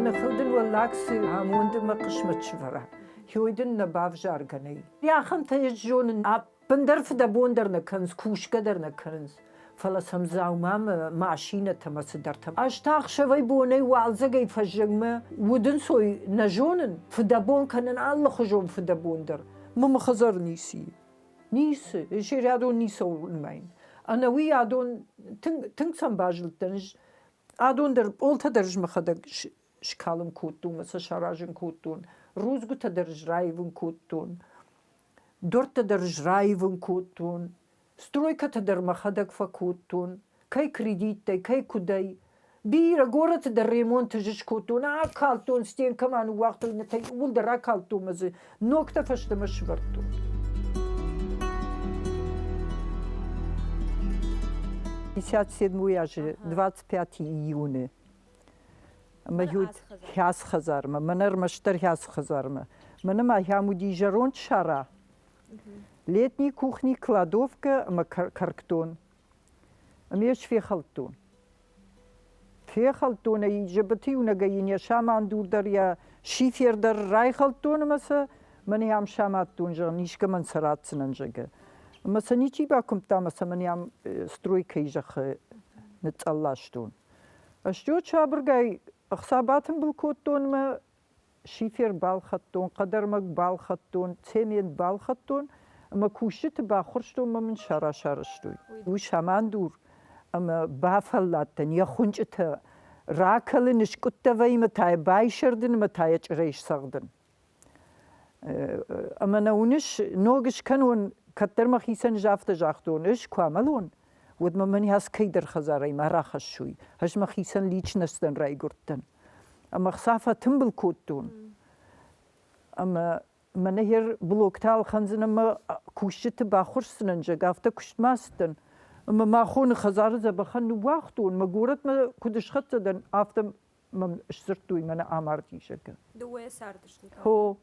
Зӕххыл дын уӕллаг цы амонд ӕмӕ хъысмӕт сывӕра, уый дын нӕ бавзаргӕ нӕй. Ахӕмтӕ ӕз зонын, ӕппындӕр фыдӕбон дӕр нӕ кӕнынц, кусгӕ дӕр нӕ кӕнынц, фӕлӕ сӕм дзаумамӕ, машинӕтӕ ӕмӕ цыдӕртӕ. Ӕз та ӕхсӕвӕй-бонӕй, уалдзӕгӕй фӕззӕгмӕ удӕнцой нӕ зонын, фыдӕбон кӕнын алыхуызон фыдӕбон дӕр. Мӕ мӕ хӕдзары ницы и. Ницы, сериадон ницӕуыл нымайын. Ӕнӕуи адон тынг, тынг сӕм базылдтӕн. Адон дӕр, пъолтӕ дӕр мӕхӕдӕг скалын кодтон ӕмӕ сӕ саразын кодтон. Рудзгуытӕ дӕр раивын кодтон. Дуӕрттӕ дӕр раивын кодтон. Стройкӕтӕ дӕр мӕхӕдӕг фӕкодтон. Кӕй кредиттӕй, кӕй куыдӕй. Бирӕ горӕты дӕр ремонт ӕз скодтон, акалдтон, стенкӕмӕ ныууагътой, иннӕтӕ иууылдӕр акалдтон ӕмӕ дзы ногтӕ фӕстӕмӕ сывӕрдтон. 57 азы 25 июны ӕмӕ уыд хӕс хӕдзармӕ, мӕнӕ ӕрмӕстдӕр хӕс хӕдзармӕ. Мӕнӕ ма ахӕм уыди зӕронд сара, летний кухни, кладовкӕ ӕмӕ кӕркдон. Ӕмӕ ӕз фехӕлдтон. Фехӕлдтон ӕй, зыбыты иунӕгӕй йын йӕ самандур дӕр, йӕ шифер дӕр райхӕлдтон ӕмӕ сӕ мӕнӕ ам самадтон, зӕгъын, искӕмӕн сӕ ратдзынӕн, зӕгъгӕ. Ӕмӕ сӕ ничи бакуымдта ӕмӕ сӕ мӕнӕ ам стройкӕйы зӕххы ныцъцъӕлластон. Ӕз сабыргай ӕхца батымбыл кодтон ӕмӕ шифер балхӕдтон, хъӕдӕрмӕг балхӕдтон, цемент балхӕдтон ӕмӕ кусджыты баххуырстон ӕмӕ мын сара сарӕзтой. Уый самандур ӕмӕ бафӕлладтӕн йӕ хуынчъытӕ ракӕлын, скъуыдтӕ вӕймӕ та йӕ байсӕрдын ӕмӕ та йӕ чъырӕй сцӕгъдын. Ӕмӕ нӕ уыныс, ног скӕнон, кӕддӕр мӕхицӕн ӕз афтӕ загътон, ӕз куы амӕлон, уӕд мӕ мӕн ас кӕйдӕр хӕдзарӕй ма рахӕссой, ӕз мӕхицӕн личностӕн райгуырдтӕн. Ӕмӕ хца фӕтымбыл кодтон. Ӕмӕ мӕнӕ хер блоктӕ ӕлхӕндзынӕн ӕмӕ кусджыты баххуырсдзынӕн, зӕгъ, афтӕ куыстмӕ ацыдтӕн. Ӕмӕ махоны хӕдзары дзӕбӕхӕн ныууагътон, мӕ горӕтмӕ куыд схӕццӕ дӕн, афтӕ мӕм сдзырдтой, мӕнӕ амарди, зӕгъгӕ. Дыууӕ цардыстут? Хо.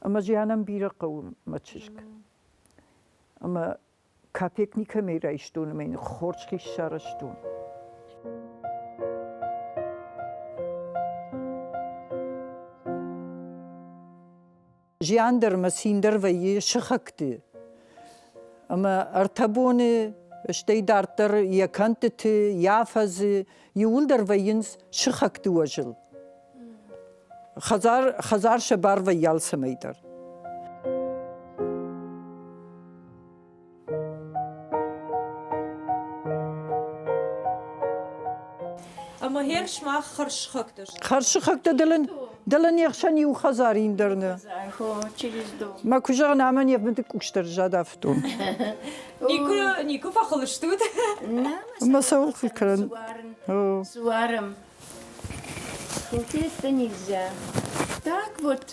Ӕмӕ зианӕн бирӕ хъӕуы мӕ чызг. Ӕмӕ капек никӕмӕй райстон ӕмӕ йын хорз хи сарӕзтон. Зиан дӕр ӕмӕ цин дӕр вӕййы сыхӕгты. Ӕмӕ ӕртӕ боны, стӕй дарддӕр йӕ кӕндтыты, йӕ афӕдзы иууылдӕр вӕййынц сыхӕгты уӕзыл. Хӕдзар, хӕдзар сӕ бар вӕййы алцӕмӕй дӕр. Ӕмӕ хер сымах хӕрзсыхӕгтӕ стут? Хӕрзсыхӕгтӕ дӕлӕн, дӕлӕ не хсӕн иу хӕдзар индӕр нӕ. Мӕ куы зӕгъын, ӕмӕ не вмыды къустӕр задавтон. Никуы, никуы фӕхыл стут? Мӕ цӕуыл хыл кӕнын? Суарӕм. Хылтӕ нельзя. Так вот,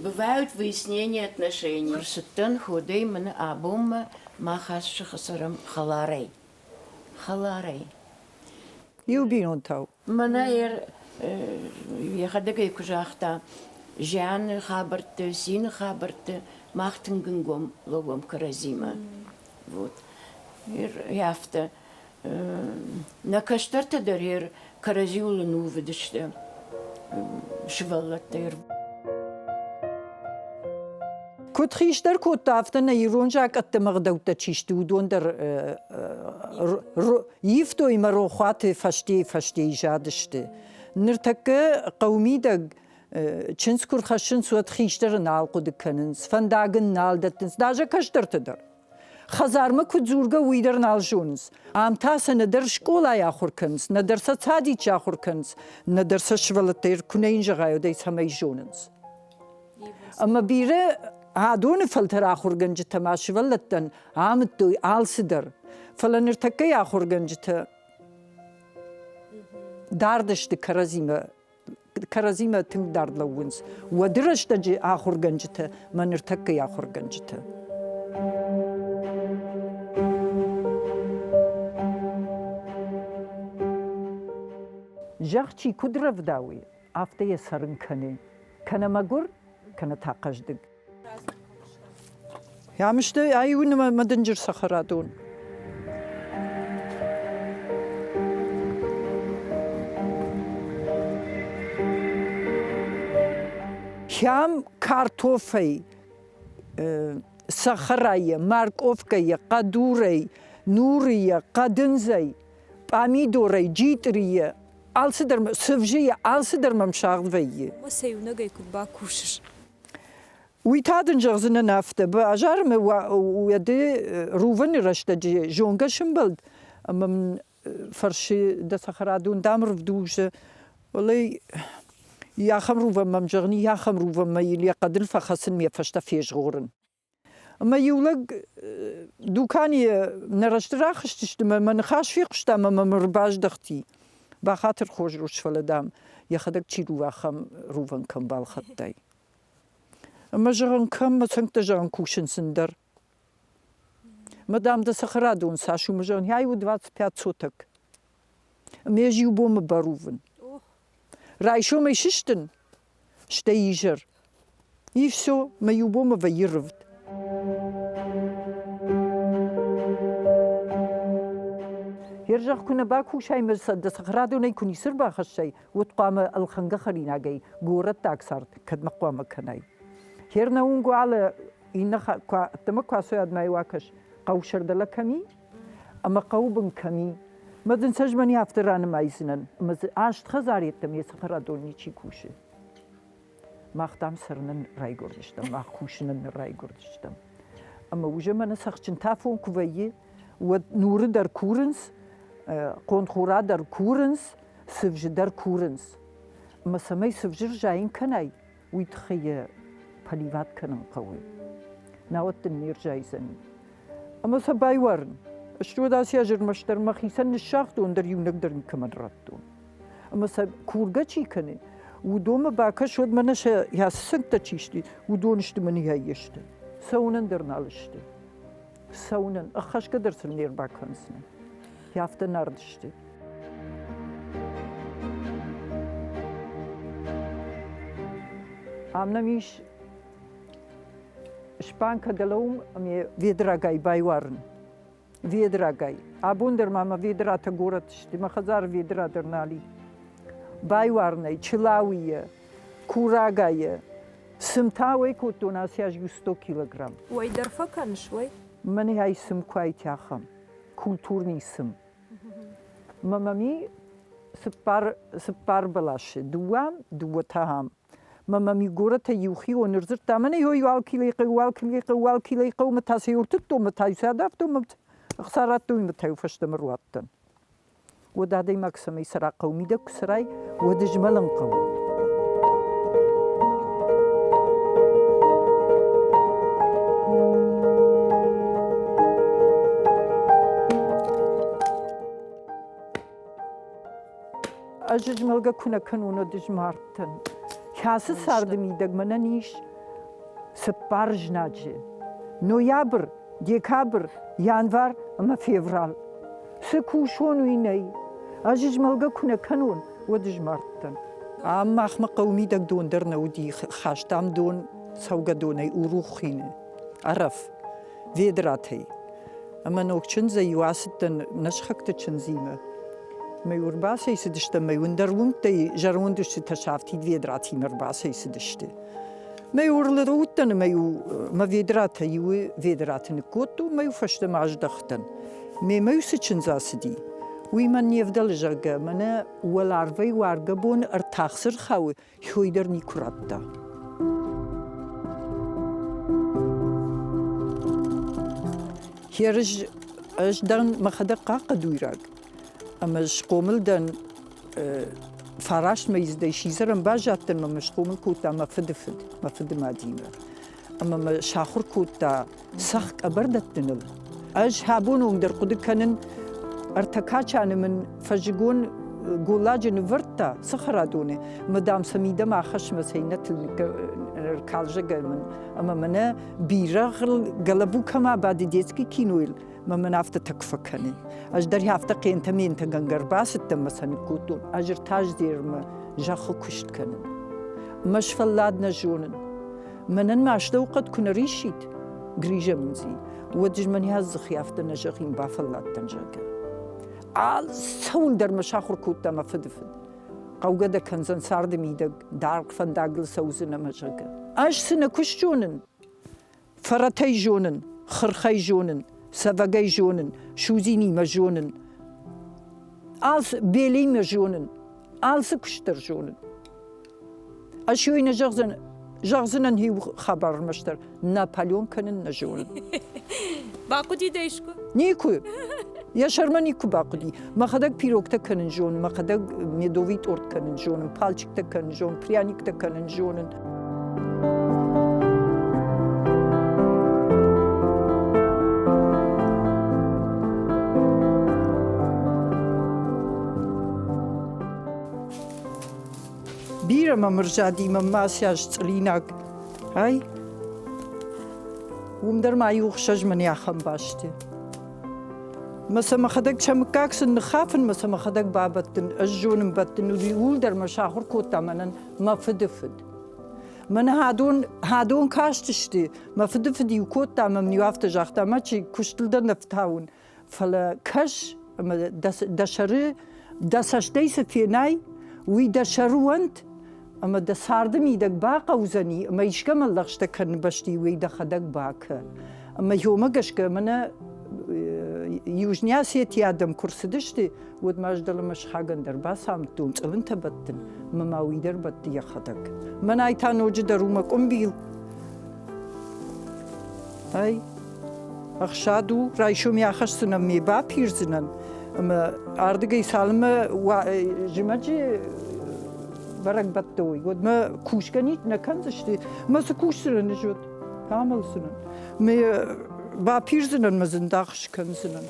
бывают выяснения отношений. Рцыдтӕн ходӕй мын абонмӕ мах ацы цӕрӕм хӕларӕй. Хӕларӕй. Иу бинонтау. Мӕнӕ йӕхӕдӕг ӕй куы загъта, зианы хабӕртты, цины хабӕртты мах тынг ӕнгом лӕууӕм кӕрӕдзимӕ. Вот. Афтӕ. Нӕ кӕстӕртӕ дӕр кӕрӕдзиуыл ӕнувыд сты сывӕллӕттӕ. Куыд хистӕр кодта, афтӕ нӕ ирон закъӕтты ӕгъдӕуттӕ чи сты, уыдон дӕр ивтой ӕмӕ рохуаты фӕстейы-фӕстейы задысты. Ныртӕккӕ хъӕумидӕг чындз куы рхӕссынц, уӕд хистӕры нал хъуыды кӕнынц, фӕндаг ын нал дӕттынц, даже кӕстӕрты дӕр. Хӕдзармӕ куыд дзургӕ, уый дӕр нал зонынц. Ам та сӕ нӕдӕр скъолайы ахуыр кӕнынц, нӕдӕр сӕ цадичы ахуыр кӕнынц, нӕдӕр сӕ сывӕллӕттӕ куы нӕ йын зӕгъай, уӕд ӕй цӕмӕй зонынц. Ӕмӕ бирӕ адоны фӕлтӕр ахуыргӕнджытӕ ма сывӕллӕттӕн амыдтой алцыдӕр. Фӕлӕ ныртӕккӕйы ахуыргӕнджытӕ дард сты кӕрӕдзимӕ кӕрӕдзимӕ тынг дард лӕууынц. Уӕды рӕстӕджы ахуыргӕнджытӕ мӕ ныртӕккӕйы ахуыргӕнджытӕ. Зӕхх чи куыд рӕвдауы, афтӕ йӕ цӕрын кӕны. Кӕнӕ мӕгуыр, кӕнӕ та хъӕздыг. Ам сты ай у мӕ дынджыр цӕхӕрадон. Хӕм картофӕй, сахарайӕ, морковкӕйӕ, хъӕдурӕй, нурыйӕ, хъӕдындзӕй, пъамидорӕй, джитърийӕ, алцыдӕр, цывзыйӕ, алцыдӕр мӕм сагъд вӕййы. Ӕмӕ сӕ иунӕгӕй куыд бакусыс? Уый та дын зӕгъдзынӕн афтӕ, базармӕ уӕды рувыны рӕстӕджы зонгӕ сымбӕлд ӕмӕ мын фӕрсы дӕ цӕхӕрадон, дам, рывдузы. Фӕлӕ ахӕм рувӕн мӕм зӕгъын, ахӕм рувӕнмӕ йыл йӕ хъӕдыл фӕхӕцын, йӕ фӕстӕ фезгъорын. Ӕмӕ иу лӕг дуканийӕ нӕ рӕзты рахызтысты мӕ мӕ ныхас фехъуыста ӕмӕ мӕм ӕрбаздӕхти. Бахатыр хорз рус, фӕлӕ, дам, йӕхӕдӕг чи рува, ахӕм рувӕн кӕм балхӕдтай. Ӕмӕ зӕгъын, кӕм мӕ цӕнгтӕ зӕгъын кусынц ӕндӕр. Мӕ, дам, дӕ цӕхӕрадон цас у, мӕ зӕгъын, ай у 25 соток. Ӕмӕ ӕз иу бонмӕ барувын. Райсомӕй сыстын, стӕй изӕр. И все, мӕ иу бонмӕ вӕййы рывд. Ерзӕгъ куы нӕ бакусай мӕ дӕ цӕхӕрадонӕй куы ницы рбахӕссай, уӕд хъуамӕ ӕлхӕнгӕ хӕринагӕй горӕттаг цард кӕдмӕ хъуамӕ кӕнай. Хер нӕ уынгуалы иннӕ ӕддӕмӕ куы ацӕуӕд ма акӕс, хъӕу сӕрдӕлӕ кӕм и ӕмӕ хъӕуы бын кӕм и. Мӕ дын сӕ мӕн афтӕ ранымайдзынӕн, ӕмӕ дзы аст хӕдзар йеддӕмӕ йӕ цӕхӕрадон ничи кусы. Мах, дам, цӕрынӕн райгуырдыстӕм, мах кусынӕн нӕ райгуырдыстӕм. Ӕмӕ уже мӕнӕ цӕхджын тафон куы вӕййы, уӕд нуры дӕр курынц, хъонхора дӕр курынц, цывзы дӕр курынц. Ӕмӕ цӕмӕй цывзы рзайын кӕнай, уый тыххӕй йӕ поливат кӕнын хъӕуы. Науӕд дын не рзайдзӕни. Ӕмӕ сӕ байуарын. Стӕй ацы аз ӕрмӕстдӕр мӕхицӕн ныссагътон дӕр иунӕг дӕр никӕмӕн радтон. Ӕмӕ сӕ кургӕ чи кӕны, уыдонмӕ бакӕс, уӕд мӕнӕ сӕ ацы цӕнгтӕ чи сты, уыдон сты мӕ ныййайы сты. Цӕуынӕн дӕр нал сты. Цӕуынӕн, ӕххӕсгӕ дӕр сын не рбакӕндзынӕн. Афтӕ нард сты. Ам нӕм ис Шпанкӕ дӕлӕуым ӕмӕ ведрагай байуарын. Ведрагай. Абон дӕр ма мӕ ведратӕ горӕт сты, мӕ хӕдзары ведра дӕр нал и. Байуарынӕй, чылауийӕ, курагайӕ. Цым та уӕй кодтон ацы аз иу 100 килограмм. Уӕй дӕр фӕкӕныс, уӕй? Мӕнӕ ай цым куы айтӕхӕм, культурный цым. Мӕ мӕм и цыппар, цыппар бӕласы, дыууӕ, дыууӕ та ам. Мӕ мӕм и горӕтӕй иу хион ӕрдзырдта, мӕнӕ ой уал килойы хъӕуы, уал килойы хъӕуы, уал килойы хъӕуы, мӕ та сӕ ӕртыдтон, мӕ та сӕ адавтон, мӕ ӕхца радтой, мӕ та-иу фӕстӕмӕ руадтӕн. Уӕд адӕймаг цӕмӕй цӕра хъӕуы мидӕг куы цӕрай, уӕд змӕлын хъӕуы. Ӕз змӕлгӕ куы нӕ кӕнон, уӕд ӕз мардтӕн. Кӕцы царды мидӕг мӕнӕн ис цыппар знаджы. Ноябрь, декабрь, январь ӕмӕ февраль. Цы кусон, уый нӕй. Ӕз змӕлгӕ куы нӕ кӕнон, уӕд ӕз мардтӕн. Ам махмӕ хъӕуы мидӕг дон дӕр нӕ уыди, хастам дон цӕугӕдонӕй Уруххины, Ӕрӕф, ведратӕй. Ӕмӕ ног чындзӕй-иу ацыдтӕн нӕ сыхӕгты чындзимӕ. Мӕ-иу ӕрбацӕйцыдыстӕм, мӕ-иу ӕндӕр уынгтӕй зӕронд устытӕ сӕ афтид ведратимӕ ӕрбацӕйцыдысты. Мӕ-иу ӕрлӕууыдтӕн ӕмӕ-иу мӕ ведратӕ иуы ведраты ныккодтон, мӕ-иу фӕстӕмӕ аздӕхтӕн. Мемӕ-иу цы чындз ацыди, уый мӕн не вдӕлы, зӕгъгӕ, мӕнӕ уӕларвӕй уаргӕ бон ӕртах цы рхауы, хой дӕр никуы радта. Херыз ӕз дӕн мӕхӕдӕг хъахъхъӕдуйраг ӕмӕ схъомыл дӕн фараст мӕйдзыдӕй сидзӕрӕн баззадтӕн ӕмӕ мӕ схъомыл кодта мӕ фыды фыд, мӕ фыды мадимӕ. Ӕмӕ мӕ сахуыр кодта цӕхх къӕбӕр дӕттыныл. Ӕз абоны онг дӕр хъуыды кӕнын, ӕртӕ качаны мын фӕззыгон голладжы нывӕрдта цӕхӕрадоны, ӕмӕ, дам, сӕ мидӕмӕ ахӕсс мӕ сӕ иннӕтыл ӕркал, зӕгъгӕ мын. Ӕмӕ мӕнӕ бирӕгъыл гӕлӕбу кӕм абады детский кинойыл, мӕ мын афтӕ тӕк фӕкӕны. Ӕз дӕр афтӕ хъентӕ-ментӕгӕнгӕ ӕрбацыдтӕн мӕ сӕ ныккодтон. Ӕз ӕртаздзермӕ зӕххы куыст кӕнын. Мӕ сфӕллад нӕ зонын. Мӕнӕн мӕ астӕухъӕд куы нӕ риссид, грижа мын дзи, уӕд ӕз мӕн йӕ дзыхы афтӕ нӕ зӕгъин, бафӕлладтӕн, зӕгъгӕ. Алцӕуыл дӕр мӕ сахуыр кодта мӕ фыдыфыд. Хъӕугӕ дӕ кӕндзӕн царды мидӕг, даргъ фӕндагыл цӕудзынӕ мӕ зӕгъгӕ. Ӕз цы нӕ куыст зонын, фӕрӕтӕй зонын, хырхӕй зонын, цӕвӕгӕй зонын, судзинимӕ зонын, алцы белимӕ зонын, алцы куыст дӕр зонын. Ӕз уый нӕ зӕгъдзӕн, зӕгъдзынӕн иу хабар ӕрмӕстдӕр Наполеон кӕнын нӕ зонын. Бахъуыди дӕ искуы? Никуы. Йӕ сӕрмӕ никуы бахъуыди. Мӕхӕдӕг пирогтӕ кӕнын зонын, мӕхӕдӕг медовый торт кӕнын зонын, пальчиктӕ кӕнын зонын, пряниктӕ кӕнын зонын. Бирӕ мӕм ӕрзади мӕ ма сӕс цъылинаг. Ай, уым дӕр ма иу хсӕз мын ахӕм басты. Мӕ сӕ мӕхӕдӕг сӕ мыггаг сын ныххафын, мӕ сӕ мӕхӕдӕг бабӕттын, ӕз зонын бӕттын, ууыл дӕр мӕ сахуыр кодта мӕнӕн мӕ фыды фыд. Мӕнӕ хӕдон, хӕдон кастысты, мӕ фыды фыд-иу кодта ӕмӕ мын-иу афтӕ загъта, мӕ чи куыстыл дӕр нӕ фтауын, фӕлӕ кӕс ӕмӕ дӕ сӕры дӕ цӕстӕй цы фенай, уый дӕ сӕры уӕнт ӕмӕ дӕ царды мидӕг бахъӕудзӕни ӕмӕ искӕмӕн лӕгъстӕ кӕныны бӕсты уый дӕхӕдӕг бакӕ. Ӕмӕ уымӕ гӕсгӕ мӕнӕ Южный Осетийы адӕм куы рцыдысты, уӕд ма ӕз дӕлӕмӕ сыхагӕн дӕр бацамыдтон цъылынтӕ бӕттын, ӕмӕ ма уый дӕр бӕтты йӕхӕдӕг. Мӕнӕй та ноджыдӕр у мӕ къуымбил. Ай, ӕхсад у, райсом йӕ ахӕсдзынӕн, ме бапирдзынӕн, ӕмӕ ардыгӕй цалынмӕ зымӕджы бӕрӕгбӕтты уой, уӕдмӕ кусгӕ нӕ кӕндзысты. Мӕ цы кусдзынӕн ӕз уӕд? Амӕлдзынӕн. Ме бапирдзынӕн, мӕ зындах скӕндзынӕн.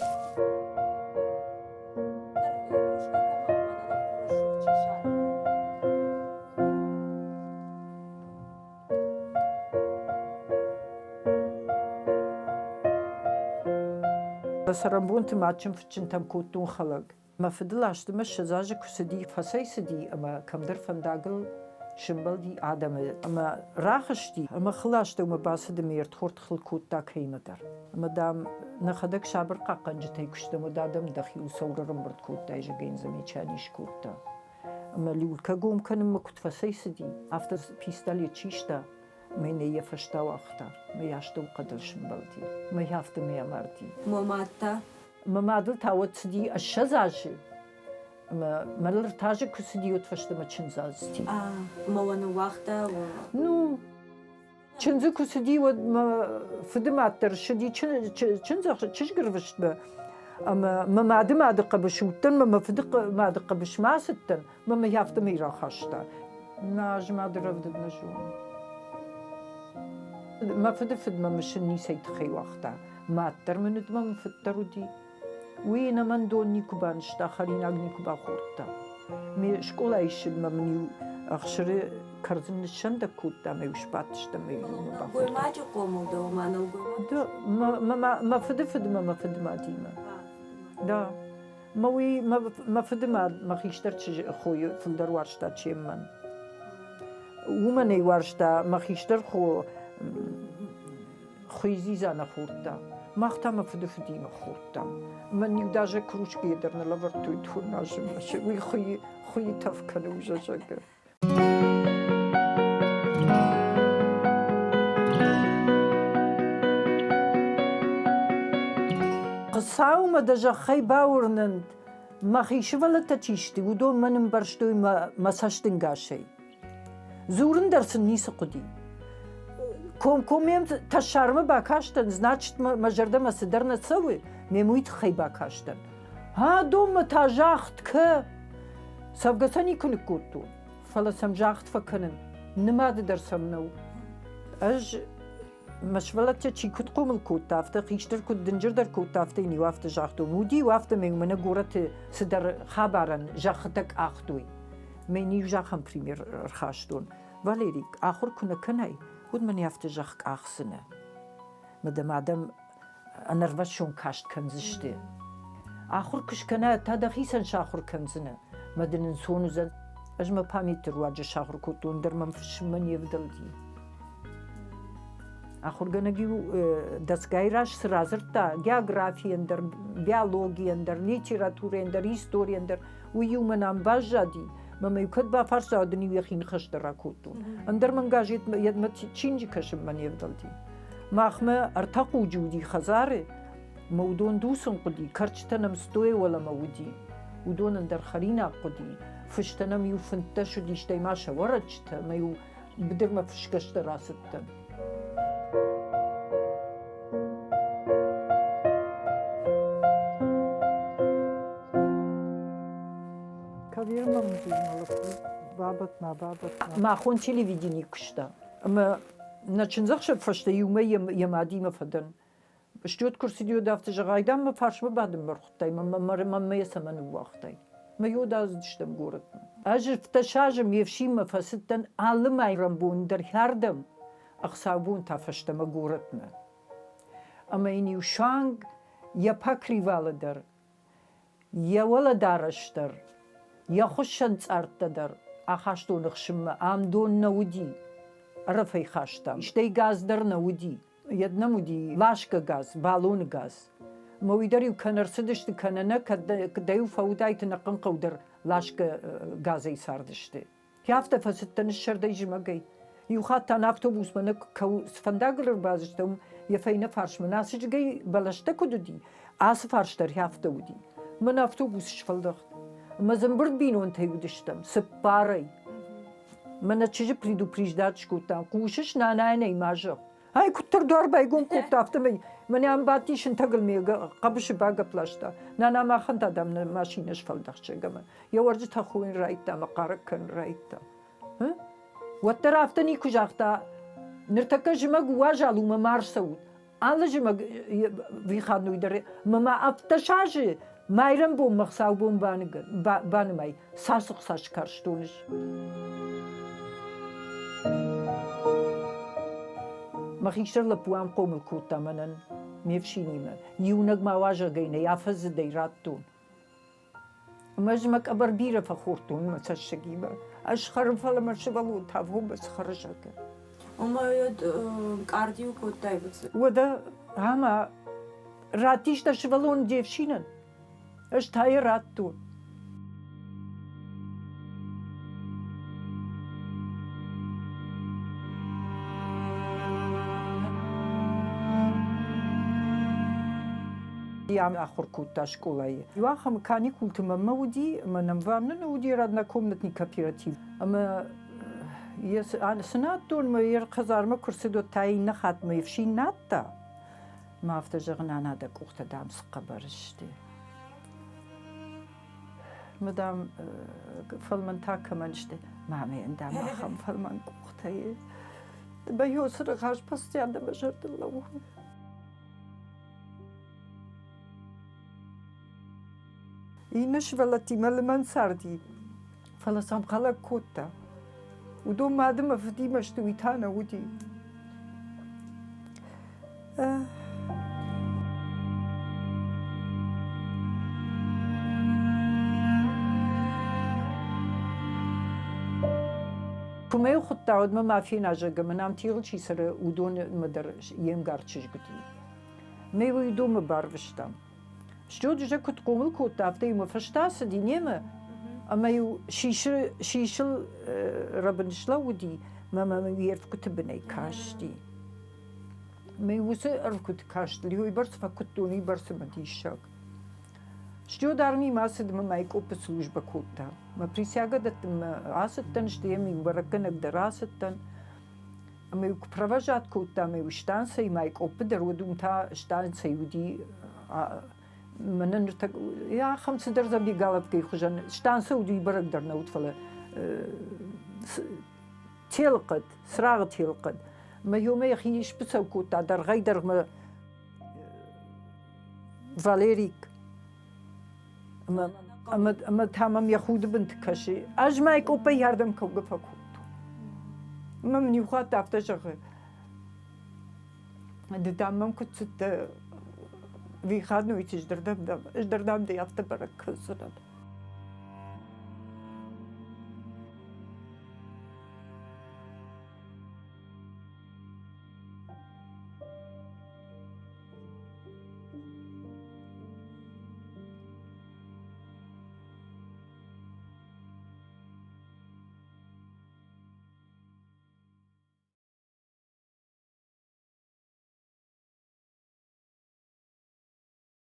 Цӕрӕнбонты мадджын фыдджынтӕм кодтон хӕлӕг. Мӕ фыдыл азты 20 азы куы цыди, фӕцӕйцыди ӕмӕ кӕмдӕр фӕндагыл сӕмбӕлди адӕмы ӕмӕ рахызти ӕмӕ хыл астӕумӕ бацыд ӕмӕ йе рдхорд хыл кодта кӕимӕдӕр. Ӕмӕ, дам, нӕхӕдӕг сабыр хъахъхъӕнджытӕй куы стӕм, уӕд адӕм дӕхиуыл цӕуыл ӕрӕмбырд кодтай, зӕгъгӕ йын замечани скодта. Ӕмӕ люлькӕ гом кӕнынмӕ куыд фӕцӕйцыди, афтӕ пистолет систа ӕмӕ йын ӕй йӕ фӕстӕ ауагъта, ӕмӕ йӕ астӕухъӕдыл сымбӕлди, ӕмӕ йӕ афтӕмӕй амарди. Мӕ мад та? Мӕ мадыл та уӕд цыди 20 азы, ӕмӕ мӕныл ӕртӕ азы куы цыди, уӕд фӕстӕмӕ чындзадзти. Ӕмӕ уӕ ныууагъта? Ну, чындзы куы цыди, уӕд мӕ фыды мад дӕр ссыди чызгырвыстмӕ. Ӕмӕ мӕ мады мады хъӕбысы уыдтӕн, мӕ мӕ фыды мады хъӕбысмӕ ацыдтӕн, мӕ мӕ афтӕмӕй рахаста. Нӕ, ӕз мады рӕвдыд нӕ зонын. Мӕ фыды фыд мӕ мысын ницӕй тыххӕй уагъта. Мад дӕр мын уыд, мӕ фыд дӕр уыди. Уый ӕнӕмӕн дон никуы банызта, хӕринаг никуы бахордта. Ме скъолайы ссыдмӕ мын-иу ӕхсыры кӕрдзын ныссӕндӕг кодта ӕмӕ-иу сбадтыстӕм ӕмӕ-иу иумӕ бахордтам. Гоймаджы хъомыл дӕ, ома нӕлгоймаг? Мӕ фыды фыдмӕ мӕ фыдымадимӕ. Да. Мӕ уый мӕ фыдымад мӕ хистӕр чызджы хойы фылдӕр уарзта, чем мӕн. Уымӕн ӕй уарзта мӕ хистӕр хо Хуыйдзидза нӕ хордта. Мах та мӕ фыды фыдимӕ хордтам. Мӕн иу даже кружкӕйы дӕр нӕ лӕвӕрдтой тонназмӕ. Уый хуыйы, хуыйы тӕф кӕны уже, зӕгъгӕ. Хуыцаумӕ дӕ зӕххӕй бауырнӕнт, мӕхи сывӕллӕттӕ чи сты, уыдон мӕн ӕмбӕрстой мӕ, мӕ цӕстынгасӕй. Дзурын дӕр сын ницы хъуыди. Комкоммӕ тӕссармӕ бакастӕн, значит, мӕ зӕрдӕмӕ цыдӕр нӕ цӕуы, ме уый тыххӕй бакастӕн. Адонмӕ та загъд кӕ! Цӕвгӕ сӕ никуы ныккодтон, фӕлӕ сӕм загъд фӕкӕнын, нымады дӕр сӕм нӕу. Ӕз мӕ сывӕллӕттӕ чи куыд хъомыл кодта, афтӕ хистӕр куыд дынджырдӕр кодта, афтӕ йын-иу афтӕ загътон. Уыди-иу афтӕ, ӕмӕ мӕнӕ горӕты цыдӕр хабарӕн зӕххытӕ къахтой. Мӕн иу зӕххӕн пример ӕрхастон. Валерик, ахуыр куы нӕ кӕнай, уӕд мӕн афтӕ зӕхх къахдзынӕ. Мӕ дӕм адӕм ӕнӕрвӕссон каст кӕндзысты. Ахуыр куы скӕнай, та дӕхицӕн сахуыр кӕндзынӕ. Мӕ дын ӕнцон уыдзӕн. Ӕз мӕ памяты руаджы сахуыр кодтон, дӕр мӕм фысыммӕ не вдӕлди. Ахуыргӕнӕг-иу дӕсгай раз цы радзырдта географийӕн дӕр, биологийӕн дӕр, литературӕйӕн дӕр, историйӕн дӕр, уый-иу мӕнӕн баззади. Мӕ мӕ-иу кӕд бафарста, уӕд ын-иу йӕхи ныхӕстӕ ракодтон. Ӕндӕр мӕн газетмӕ, йедмӕ чинджы кӕсынмӕ не вдӕлди. Махмӕ ӕртӕ хъуджы уыди хӕдзары, мӕ уыдон дуцын хъуыди, кӕрчытӕ нӕм стойы уӕлӕмӕ уыди. Уыдонӕн дӕр хӕринаг хъуыди. Фыстӕ нӕм иу 15 уыди, стӕй ма сӕ уӕрӕччытӕ, ӕмӕ-иу быдырмӕ фысгӕстӕ рацыдтӕн. Махон телевиденийы куыста. Ӕмӕ нӕ чындзӕхсӕв фӕстӕ иумӕ йӕ мадимӕ фӕдӕн. Стьот куы рцыди, уӕд афтӕ зӕгъай, дам, мӕ фарсмӕ бадынмӕ ӕрхуыдтай, мӕ йӕ цӕмӕн ныууагътай? Мӕ йод азыдыстӕм горӕтмӕ. Ӕз 17 азы ме фсинмӕ фӕцыдтӕн алы майрӕмбон дӕр хӕрдӕм, ӕхсӕвбон та фӕстӕмӕ горӕтмӕ. Ӕмӕ йын-иу суанг йӕ покрывалы дӕр, йӕ уӕлӕдарӕс дӕр, йӕ хуыссӕн цъӕрттӕ дӕр ахастон ӕхсынмӕ. Ам дон нӕ уыди, ӕрӕфӕй хастам. Стӕй газ дӕр нӕ уыди. Йӕд нӕм уыди ласгӕ газ, балоны газ. Ӕмӕ уый дӕр-иу кӕнӕ ӕрцыдысты, кӕнӕ нӕ, кӕд-иу фӕуыдаид ӕнӕхъӕн хъӕу дӕр ласгӕ газӕй цардысты. Афтӕ фӕцыдтӕн ссӕрдӕй зымӕгӕй. Иу хатт та нӕ автобусмӕ нӕ цы фӕндагыл ӕрбацыдыстӕм, йӕ фӕйнӕ фарсмӕ нӕ асыджыгӕй бӕлӕстӕ куыд уыди, ацы фарс дӕр афтӕ уыди. Мӕн автобус сфӕлдӕхт. Ӕмӕ дзы ӕмбырд бинонтӕй уыдыстӕм, цыппарӕй. Мӕнӕ чызджы предупреждать скодтам, хъусыс, нанайӕн ӕй ма зӕгъ. Ай куыддӕр дуар байгом кодта, афтӕмӕй мӕнӕ ам бадти сынтӕгыл ме хъӕбысы багӕпп ласта. Нана махӕн та, дам, нӕ машинӕ сфӕлдӕхсӕг ӕмӕ йӕ уӕрджытӕ хойын райдта ӕмӕ хъарӕг кӕнын райдта. Уӕддӕр афтӕ никуы загъта, ныртӕккӕ зымӕг уазал у, мӕ ма рцӕут. Алы зымӕг выходной дӕр мӕ ма 17 азы майрӕмбонмӕ хуыцаубон банымай, цас ӕхца скарстон ӕз. Мӕ хистӕр лӕппу ам хъомыл кодта мӕнӕн, ме фсинимӕ. Иунӕг ма уазӕгӕй нӕй, афӕдзыдӕй радтон. Ӕмӕ ӕз мӕ къӕбӕр бирӕ фӕхордтон мӕ цӕссыгимӕ. Ӕз хӕрын, фӕлӕ мӕ сывӕллон та вомӕ цы хӕры, зӕгъгӕ. Омӕ къардиу кодтай Уӕдӕ ӕмӕ раттис дӕ сывӕллон де фсинӕн? Ӕз та йӕ радтон. Ам ахуыр кодта скъолайы. Иу ахӕм каникулты мӕнмӕ уыди, ӕмӕ нӕм ваннӕ уыди однокомнатный кооператив. Ӕмӕ йӕ цы надтон, мӕ йӕ хӕдзармӕ куы рцыд, уӕд та иннӕ хатт мӕ ӕфсин надта. Мӕ афтӕ зӕгъы, нана, дӕ къухтӕ, дам, цы хъӕбӕр сты. Мӕ, дам, фӕлмӕн та кӕмӕн сты? Мамӕйӕн, дам, ахӕм фӕлмӕн къухтӕ и. Бӕйосы ныхас постоянно мӕ зӕрдыл лӕууы. Иннӕ сывӕллӕттимӕ лымӕн царди, фӕлӕ сӕм хӕлӕг кодта. Уыдон мад ӕмӕ фыдимӕ сты, уый та нӕ уыди. Куы мӕ хуыдта, уӕд мӕ ма фена, зӕгъгӕ, мӕн ам тигъыл чи цӕры, уыдонмӕ дӕр йе мгар чызг уыди. Мӕ уый домы барвыстам. Стёджызӕ куыд хъомыл кодта, афтӕ-иу мӕ фӕстӕ ацыди немӕ, ӕмӕ-иу сисы, сисыл рӕбын слӕууыди, мӕ мӕм йе рфгуыты бынӕй касти. Мӕ уыцы ӕрфгуыты каст уыйбӕрц фӕкуыдтон, уыйбӕрц ӕмӕ диссаг. Стёд армимӕ ацыд ӕмӕ Майкъоппы службӕ кодта. Мӕ присягӕ дӕттынмӕ ацыдтӕн, стӕй йӕм иу бӕрӕггӕнӕг дӕр ацыдтӕн. Ӕмӕ-иу куы провожат кодта, ӕмӕ-иу станцӕйы Майкъоппы дӕр, уӕд уым та станцӕйы уыди мӕнӕ ныртӕккӕ ахӕм цыдӕр забегаловкӕйы хуызӕн станцӕ уыди, уый бӕрӕг дӕр нӕ уыд, фӕлӕ телхъӕд, цырагъы телхъӕд. Мӕ ёмӕ йӕхи сбыцӕу кодта дӕргъӕй-дӕргъмӕ Валерик. Ӕмӕ та мӕм йӕ худы бынты кӕсы. Ӕз Майкъоппӕй ардӕм кӕугӕ фӕкодтон. Ӕмӕ мын иу хатт афтӕ зӕгъы, ды дам мӕм куыд цыдтӕ, выходной ыздӕрдӕм дӕ афтӕ бӕрӕг кӕндзынӕн.